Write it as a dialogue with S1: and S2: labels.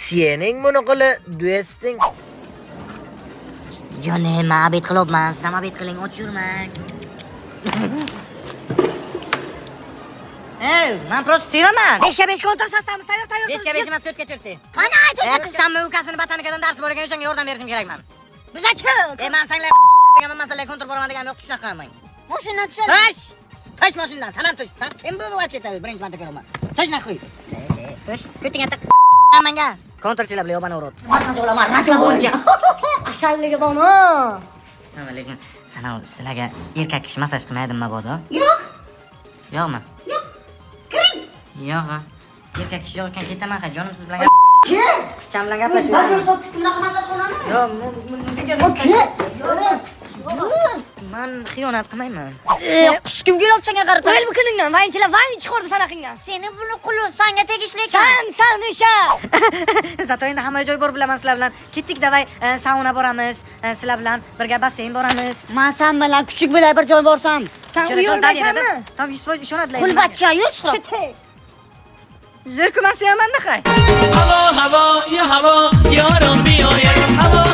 S1: Sening buni qili do'sting.
S2: Jonim, men обед qilyapman. Siz ham обед qiling, och yurmang. Ey, men просто sevaman.
S3: 5 ga 5ga o'tirsasan, tayyor, tayyor.
S2: 5 ga 5 emas, 4 ga 4.
S3: Qani ayt.
S2: E, qizchamni ukasini botanikadan darsi bor ekan, o'shanga yordam berishim kerak man.
S3: Bizachi.
S2: E, man sanglar deganman, man sizlarga контр boraman deganim yo'q, shunaqa qilmang.
S3: Mashinadan tushadi.
S2: Tush! Tush mashinadan, san ham tush. San kim bu вообще birinchi marta ko'raman. Tush нахуй. Tush, ko'tingga tiq manga. Kontrchilar bilan yobani urib.
S3: Massaj olaman, rasm bo'yicha. Asalligi bormi?
S2: Assalomu alaykum. Ana sizlarga erkak kishi massaj qilmaydimi mabodo?
S3: Yo'q.
S2: Yo'qmi?
S3: Yo'q. Kiring.
S2: Yo'q. Ha. Erkak kishi yo'q ekan, ketaman, ha, jonim, siz bilan
S3: Kir.
S2: qizcham bilan gaplashib.
S3: Bazar topdik, bunaqa massaj xonani.
S2: Yo'q, video.
S3: Okey.
S2: Man xiyonat qilmayman.
S3: Quskim kelyapti senga qarata. O'l bu kuningdan, vayinchilar vayn chiqardi sanaqingga. Seni buni quli sanga tegishli ekan. San o'sha.
S2: Зато endi hamma joy bor bilaman sizlar bilan. Ketdik, давай, sauna boramiz, sizlar bilan birga basseyn boramiz.
S3: Man san bilan kuchuk bilan bir joy borsam. San
S2: uyalmaysanmi? Tam 100% ishonadilar.
S3: Qulbachcha yur chiroq.
S2: Zo'r-ku, man sevaman-da, hay.
S4: هوا هوا یه هوا یارم بیاید هوا.